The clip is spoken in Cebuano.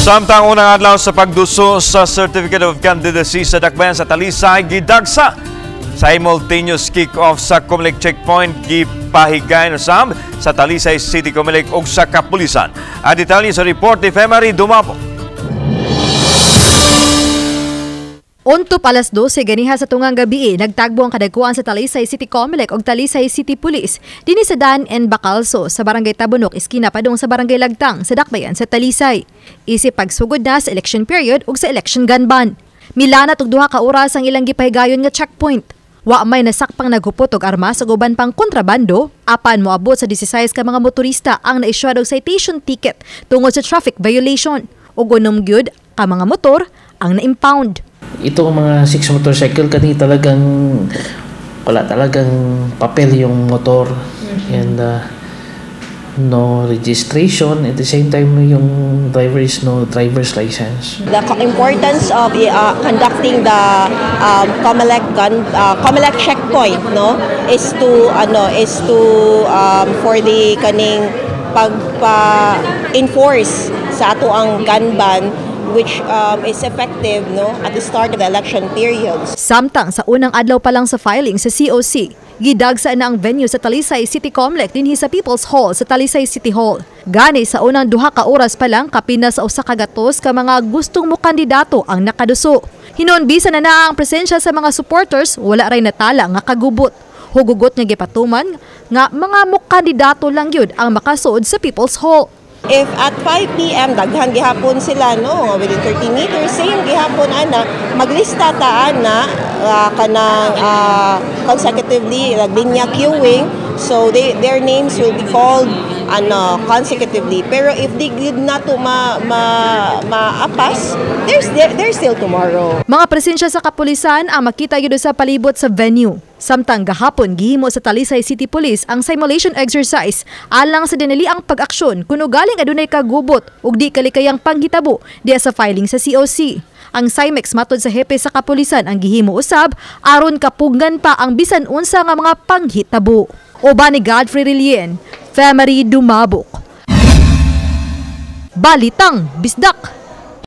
Samtang unang adlaw sa pagduso sa Certificate of Candidacy sa Dakbayan sa Talisay gidagsa. Simultaneous kick-off sa Comelec checkpoint gipahigayon usab sa Talisay City Comelec ug sa Kapulisan. Ang detalye sa report ni Femary Dumabo. Unto alas 12 ganiha sa tungang gabi, nagtagbo ang kadagkuan sa Talisay City Comelec ug Talisay City Police dinhi sa Dan and Bacalso sa Barangay Tabunok, iskina padung sa Barangay Lagtang sa Dakbayan sa Talisay. Isip pagsugod na sa election period ug sa election gun ban. Milanat og 2 ka oras ang ilang gipahigayon nga checkpoint. Wa may nasakpang naghupot og armas ug uban pang kontrabando, apan moabot sa 16 ka mga motorista ang na-issued og citation ticket tungod sa traffic violation ug 6 gyud ka mga motor ang na-impound. Itong mga 6 motorcycle kani talagang wala talagang papel yung motor and no registration. At the same time, yung driver is no driver's license. The importance of conducting the Comelec gun Comelec checkpoint, no, is to ano is to for the kaning pagpa-enforce sa ato ang gun ban, which is effective, no, at the start of the election period. Samtang sa unang adlaw pa lang sa filing sa COC, gidagsa na ang venue sa Talisay City Comelec dinhi sa People's Hall sa Talisay City Hall. Gani sa unang 2 ka oras pa lang, kapin na sa 100 ka mga gustong mo kandidato ang nakaduso. Hinuon bisan na naa ang presensya sa mga supporters, wala ray natala nga kagubot. Hugugot nga gipatuman nga mga mo kandidato lang gyud ang makasuod sa People's Hall. If at 5 p.m. daghan gihapon sila, no, within 30 meters, same gihapon ana, maglista ta ana kanang consecutively, like linya queuing, so their names will be called ano consecutively. Pero if di gyud na to ma, ma maapas, there's still tomorrow. Mga presensya sa kapulisan ang makita gyud sa palibot sa venue. Samtang gahapon gihimo sa Talisay City Police ang simulation exercise alang sa dinaliang pag-aksyon kung ugaling adunay kagubot ug di kalikayang panghitabo diya sa filing sa COC. Ang CIMEX, matod sa hepe sa kapulisan, ang gihimo usab aron kapugngan pa ang bisan unsa nga mga panghitabo. Uban ni Godfrey Relien, Femary Dumabok. Balitang Bisdak.